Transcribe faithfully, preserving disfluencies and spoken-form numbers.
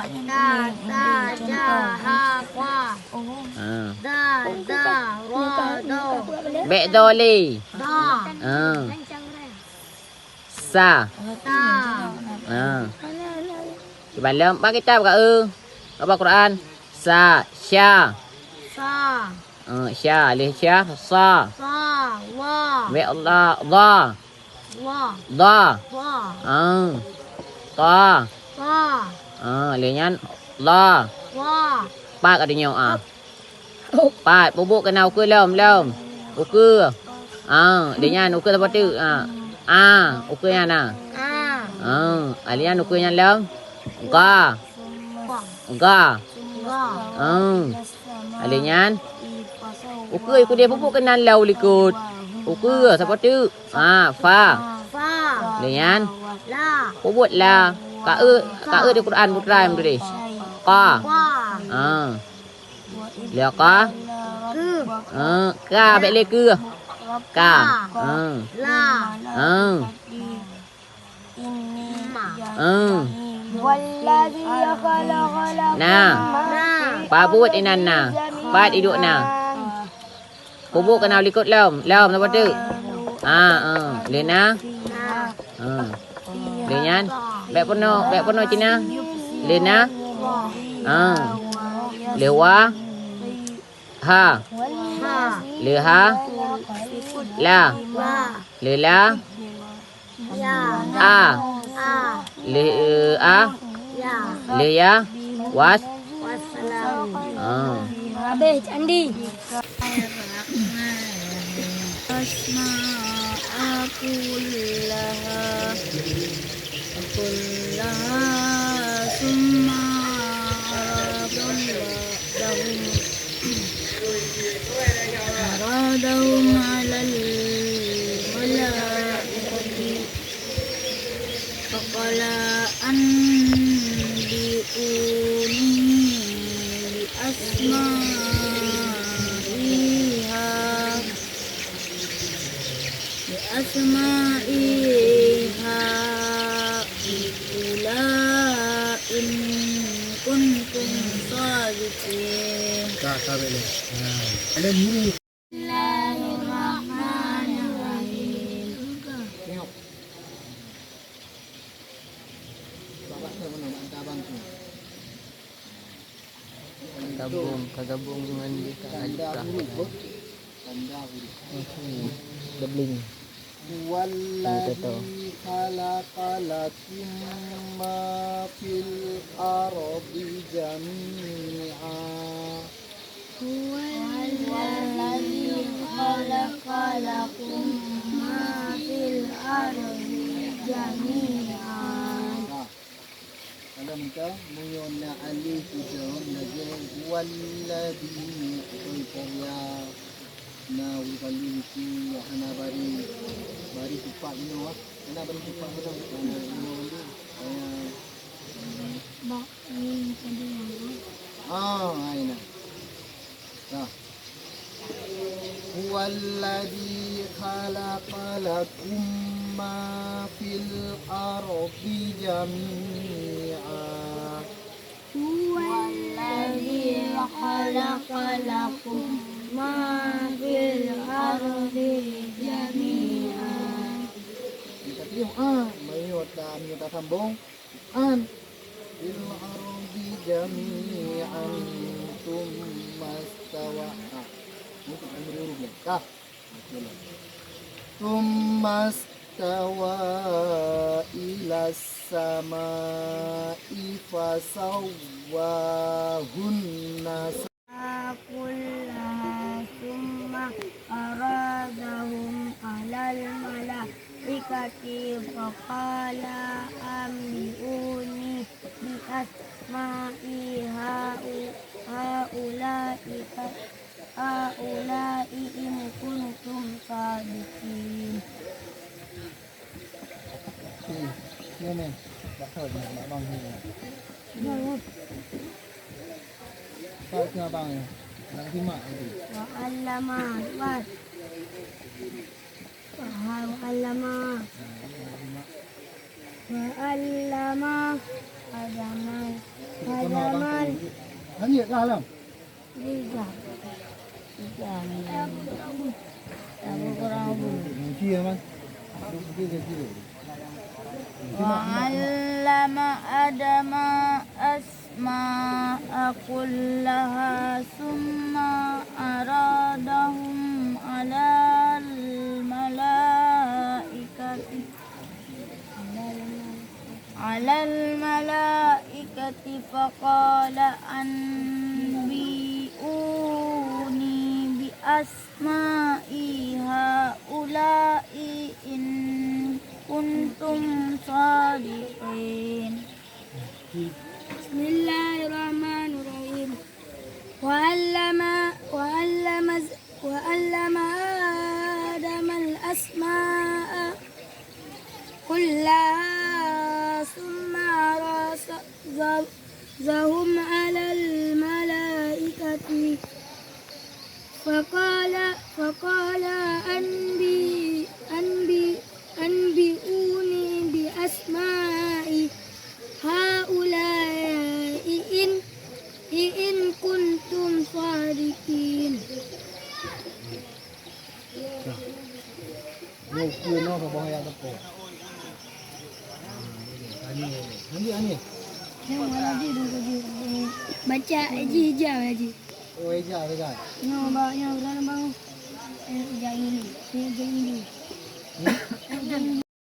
Ta, sa, ja, ha, kwa. Ha. Da, za, ra, do. Bèk do lé. Da. Ha. Sa. Sa. Ha. Kiban lom, bak kitab ka eu. Bak Quran. Sa, sya. Sa. Ha, sya, alif sya, sa. Sa, wa. Bèk la, dha. Wa. Dha. Wa. Ha. Ta. Ta. Ha, lheueh nyan la. Wa. Pat ka deunyoe a. Pat, peubuet keunan ukeue lom, lom. Ukeue. Ha, lheueh nyan ukeue saboh teuk. Ha. A, ukeue nyan a. A. Ha, lheueh nyan ukeue nyan lom. Ga. Ga. Ga. Ha. Lheueh nyan ukeue, ukeue deh peubuet keunan lom likot. Ukeue saboh teuk. Ha, fa. Fa. Lheueh nyan. La. Peubuet la. Ka eu, ka eu di Quran putra meudeh. Qa. Qa. Ha. Lheueh qa. Keu. Ha, ka bèk lé keu. Ka. Ka. Ha. La. Ha. Ma. Ha. Wallazi khalaqa lakum Nah. ma Nah. fil Pat buet inan na. ardi Pat iduek na. jami'a. Peubuet keunan likot lom. Lom saboh teuk. Ha, ha. Lheueh na. Ha. Lheueh nyan. Bèk peunoh, bèk peunoh cina. Lheueh na. Ha. Lheueh wa. Ha. Ha. Lheueh ha. La. La. Lheueh la. Ya. A. A. Lheueh a. Ya. Lheueh ya. Was. Wassalam. Ha. Habéh candi. Asma'a kullaha, kullaha summa aradahum, aradahum alal malaikati. Faqala anbi'uni bi asma'iha, bi asma'i haula in kuntum shadiqin. Ka, ka, bèk lé. Ha. Ada guru. Bismillahirrahmanirrahim. Tengok. Babak tu mana mak hantar abang tu? Gabung, ka gabung dengan dia kat Alif Kah. Tanda huruf. Okey. Doubling. Huwallazi khalaqa lakum ma fil ardi jami'a. Huwallazi khalaqa lakum ma fil ardi jami'an. Nah, kalau minta, meunyoe na alif tu dong lagèe huwallazi, beutôi karya. Na uroe kali niki hana bari, bari tupak inoe. Hana bari tupak inoe. Hana inoe lagi. Kaya, hmm. Bak ni tadi yang. Ah, hai nah. Nah. Huwallazi khalaqa lakum ma fil ardi jami'a. Huwallazi khalaqa lakum ma fil ardi jami'an. Kita tengok ah, mari kita, mari kita sambung. An. Fil ardi jami'an tsumma stawa. Ah, untuk nomor urut ni. Kah. Tsummastawa ilas sama'i fasawwahunna. Kullaha tsumma aradahum alal malaikati faqala anbi'uni bi asma'i ha'u-, ha'ula'i fa Haula'i in kuntum shadiqin. Okey, ni, ni. Dah tahu dah nak bang ni. Tahu ke abang ni? Nak simak tadi. Wa 'allama, wa 'allama. Wa 'allama Adama, wa Rahman. Lanjut lah, Lam. Tiga. Tiga. Aku kurang apa? Kunci ya, Man. Kunci dia kira. وعلم آدم الأسماء كلها ثم عرضهم على الملائكة، على الملائكة فقال أنبئوني بأسماء هؤلاء إن كنتم صادقين. بسم الله الرحمن الرحيم. وعلم، وعلم، وعلم آدم الأسماء كلها ثم عرض-، عرضهم على الملائكة فقال، فقال أنبي-، أنبي-، أنبئوني بأسماء هؤلاء إن، إن كنتم صادقين. Nyoe keunoe saboh ayat teupeue. Ani, ani. Nyoe mana jih dong jih. Baca jih, ija jih. Oh, ija, ija. Nyoe ba, nyoe urang bang. Eh, ija ini. Ija ini. Hmm? Ija ini.